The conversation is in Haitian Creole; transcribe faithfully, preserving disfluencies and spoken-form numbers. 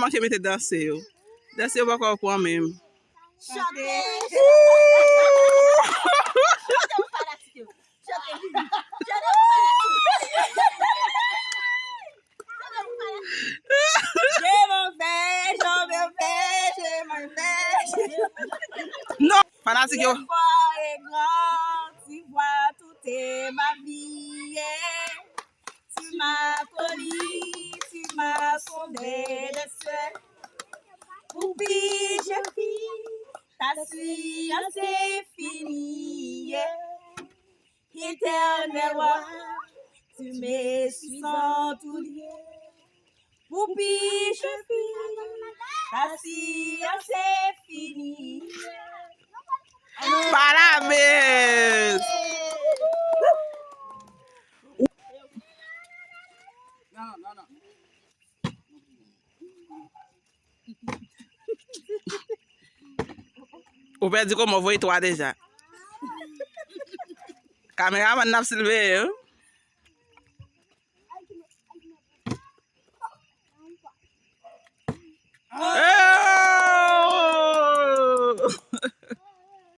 Mwen te mete danse yo. Danse yo poko pran menm. Chante. Chante pou fanatik yo. Chante. Chante pou fanatik yo. Je m'en vais, je m'en vais, je m'en vais. Non, fanatik yo. L'espoir est grand, tu vois, tout est ma vie, yeah. Tu m'as connu, tu m'as fondé de sœur. Pour puis je vis ta science infinie, yeah. Éternel roi, tu me suis en tout lieu. Pour puis je vis ta science infinie. Parabéns! Ou pèdi kòman, voye twa deja. Kameramann nan ap siveye, wi.